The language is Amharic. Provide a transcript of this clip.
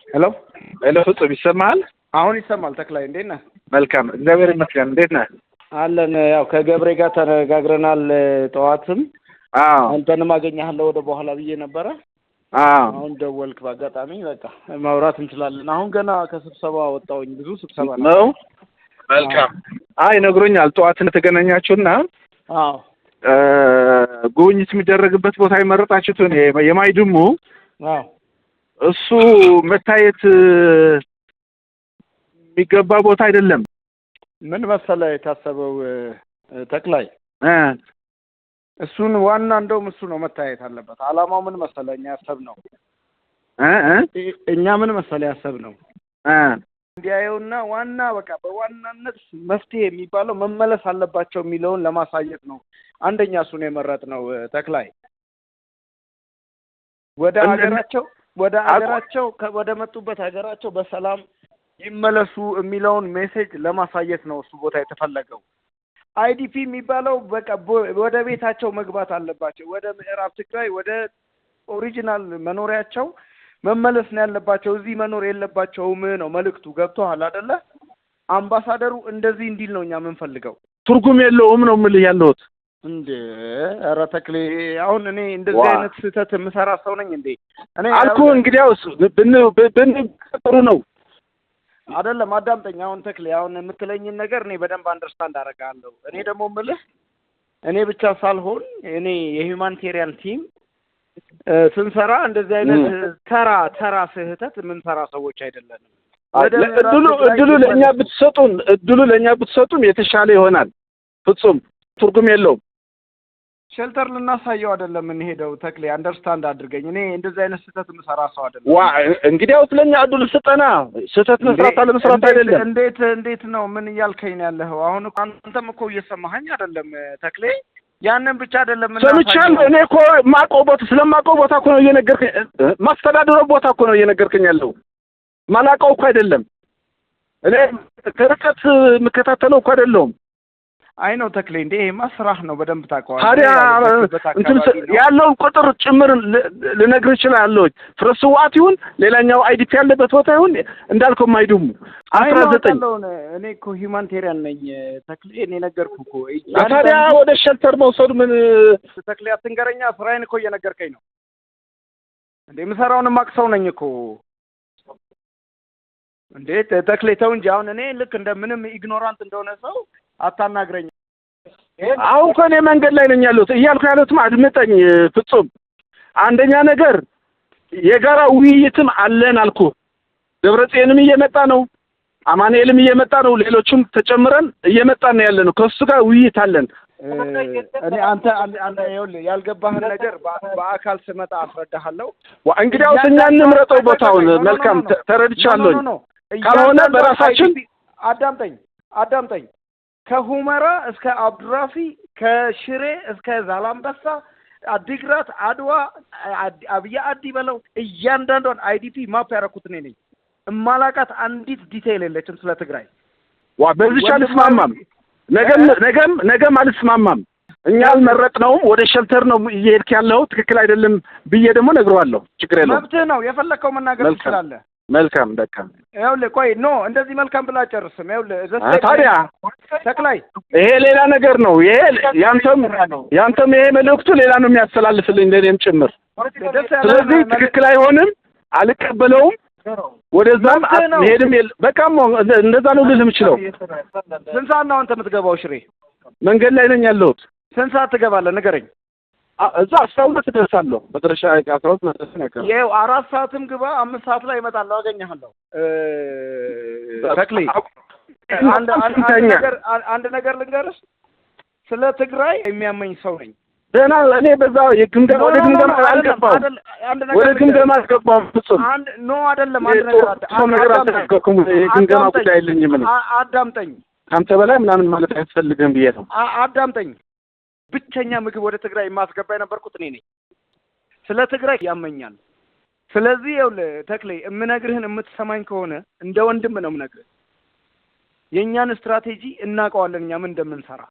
Hello። Hello ፍጹም፣ ይሰማሃል? አሁን ይሰማል። ተክላይ፣ እንዴት ነህ? መልካም፣ እግዚአብሔር ይመስገን። እንዴት ነህ? አለን። ያው ከገብሬ ጋር ተነጋግረናል። ጠዋትም አንተንም አገኘሃለሁ ወደ በኋላ ብዬ ነበረ። አሁን ደወልክ በአጋጣሚ። በቃ ማውራት እንችላለን። አሁን ገና ከስብሰባ ወጣሁኝ። ብዙ ስብሰባ ነው። መልካም። አይ፣ ነግሮኛል ጠዋት እንደተገናኛችሁና ጉብኝት የሚደረግበት ቦታ የመረጣችሁትን የማይድሙ እሱ መታየት የሚገባ ቦታ አይደለም። ምን መሰለህ የታሰበው ተክላይ፣ እሱን ዋና እንደውም እሱ ነው መታየት አለበት። አላማው ምን መሰለህ እኛ ያሰብነው እኛ ምን መሰለህ ያሰብነው እንዲያየውና ዋና በቃ በዋናነት መፍትሄ የሚባለው መመለስ አለባቸው የሚለውን ለማሳየት ነው። አንደኛ እሱን የመረጥነው ተክላይ፣ ወደ ሀገራቸው ወደ መጡበት ሀገራቸው በሰላም ይመለሱ የሚለውን message ለማሳየት ነው እሱ ቦታ የተፈለገው። IDP የሚባለው በቃ ወደ ቤታቸው መግባት አለባቸው። ወደ ምዕራብ ትግራይ ወደ original መኖሪያቸው መመለስ ነው ያለባቸው። እዚህ መኖር የለባቸውም ነው መልእክቱ። ገብቶሃል አይደለ? አምባሳደሩ እንደዚህ እንዲል ነው እኛ የምንፈልገው። ትርጉም የለውም ነው የምልህ ያለሁት። እንዴ፣ ኧረ ተክሌ፣ አሁን እኔ እንደዚህ አይነት ስህተት የምሰራ ሰው ነኝ እንዴ? እኔ አልኩህ። እንግዲያውስ ብን ጥሩ ነው። አይደለም፣ አዳምጠኝ። አሁን ተክሌ፣ አሁን የምትለኝን ነገር እኔ በደንብ understand አደርጋለሁ። እኔ ደግሞ የምልህ እኔ ብቻ ሳልሆን እኔ የ humanitarian team ስንሰራ እንደዚህ አይነት ተራ ተራ ስህተት የምንሰራ ሰዎች አይደለንም። እድሉ ለእኛ ብትሰጡን፣ እድሉ ለእኛ ብትሰጡን የተሻለ ይሆናል። ፍጹም ትርጉም የለውም። Shelter ልናሳየው አይደለም የምንሄደው። ተክሌ፣ understand አድርገኝ። እኔ እንደዚህ አይነት ስህተት የምሰራ ሰው አይደለም። ዋ፣ እንግዲያውስ ለእኛ እድሉ ስጠና። ስህተት መስራት አለመስራት አይደለም። እንዴት ነው? ምን እያልከኝ ነው ያለኸው? አሁን አንተም እኮ እየሰማኸኝ አይደለም ተክሌ። ያንን ብቻ አይደለም። ሰምቻለሁ። እኔ እኮ ማውቀው ቦታ፣ ስለማውቀው ቦታ እኮ ነው እየነገርከኝ። ማስተዳደረው ቦታ እኮ ነው እየነገርከኝ ያለው። ማላውቀው እኮ አይደለም። እኔ ከርቀት የምከታተለው እኮ አይደለሁም። አይ ነው ተክሌ፣ እንዴ፣ ይሄማ ስራህ ነው፣ በደንብ ታውቀዋለህ። ታዲያ እንትን ያለውን ቁጥር ጭምር ልነግርህ እችላለሁ። ፍረስዋት ይሁን ሌላኛው IDP ያለበት ቦታ ይሁን፣ እንዳልከው ማይድሙ 19። እኔ እኮ humanitarian ነኝ ተክሌ፣ እኔ ነገርኩህ እኮ። ታዲያ ወደ shelter መውሰዱ ምን ተክሌ፣ አትንገረኛ፣ ስራዬን እኮ እየነገርከኝ ነው እንዴ። የምሰራውን የማውቅ ሰው ነኝ እኮ። እንዴ ተክሌ፣ ተው እንጂ። አሁን እኔ ልክ እንደ ምንም ignorant እንደሆነ ሰው አታናግረኝ። አሁን እኮ እኔ መንገድ ላይ ነኝ ያለሁት። እያልኩ ያለሁትም አድምጠኝ ፍጹም። አንደኛ ነገር የጋራ ውይይትም አለን አልኩ። ደብረጽዮንም እየመጣ ነው፣ አማኑኤልም እየመጣ ነው፣ ሌሎቹም ተጨምረን እየመጣን ነው ያለ ነው። ከእሱ ጋር ውይይት አለን። እኔ አንተ አንተ ይኸውልህ፣ ያልገባህን ነገር በአካል ስመጣ አስረዳሃለሁ። እንግዲያውስ እኛ እንምረጠው ቦታውን። መልካም፣ ተረድቻለሁኝ። ካልሆነ በራሳችን አዳምጠኝ፣ አዳምጠኝ። ከሁመራ እስከ አብዱራፊ፣ ከሽሬ እስከ ዛላምበሳ፣ አዲግራት፣ አድዋ፣ አብያ አዲ በለው፣ እያንዳንዷን IDP map ያደረኩት እኔ ነኝ። እማላቃት አንዲት detail የለችም ስለ ትግራይ። ዋ፣ በዚች አልስማማም። ነገም ነገም ነገም አልስማማም። እኛ አልመረጥነውም። ወደ shelter ነው እየሄድክ ያለው፣ ትክክል አይደለም ብዬ ደግሞ ነግረዋለሁ። ችግር የለውም። መብትህ ነው፣ የፈለግከው መናገር ትችላለህ። መልካም፣ በቃ። ይኸውልህ፣ ቆይ፣ no፣ እንደዚህ መልካም ብለህ አጨርስም። ይኸውልህ ታዲያ ተክላይ፣ ይሄ ሌላ ነገር ነው። ይሄ ያንተም ይሄ መልእክቱ ሌላ ነው የሚያስተላልፍልኝ ለእኔም ጭምር። ስለዚህ ትክክል አይሆንም፣ አልቀበለውም። ወደዛም መሄድም በቃ እንደዛ ነው ልልህ የምችለው። ስንት ሰዓት ነው አንተ የምትገባው ሽሬ? መንገድ ላይ ነኝ ያለሁት። ስንት ሰዓት ትገባለህ? ንገረኝ። እዛ 12 እደርሳለሁ። መድረሻ 12 መድረስ ነገር። ይኸው 4 ሰዓትም ግባ፣ 5 ሰዓት ላይ እመጣለሁ፣ አገኘሃለሁ። ተክሌ፣ አንድ ነገር ልንገርህ፣ ስለ ትግራይ የሚያመኝ ሰው ነኝ። ደህና፣ እኔ በዛ የግምገማ ወደ ግምገማ አልገባሁም። ወደ ግምገማ አልገባሁም ፍጹም። አንድ no አይደለም፣ አንድ ነገር ሰው ነገር አልተናገርኩም። የግምገማ ጉዳይ የለኝም እኔ። አዳምጠኝ። ከአንተ በላይ ምናምን ማለት አያስፈልግም ብዬ ነው። አዳምጠኝ። ብቸኛ ምግብ ወደ ትግራይ የማስገባ የነበርኩት እኔ ነኝ። ስለ ትግራይ ያመኛል። ስለዚህ ይኸውልህ ተክሌ፣ የምነግርህን የምትሰማኝ ከሆነ እንደ ወንድም ነው የምነግርህ። የእኛን ስትራቴጂ እናውቀዋለን፣ እኛ ምን እንደምንሰራ።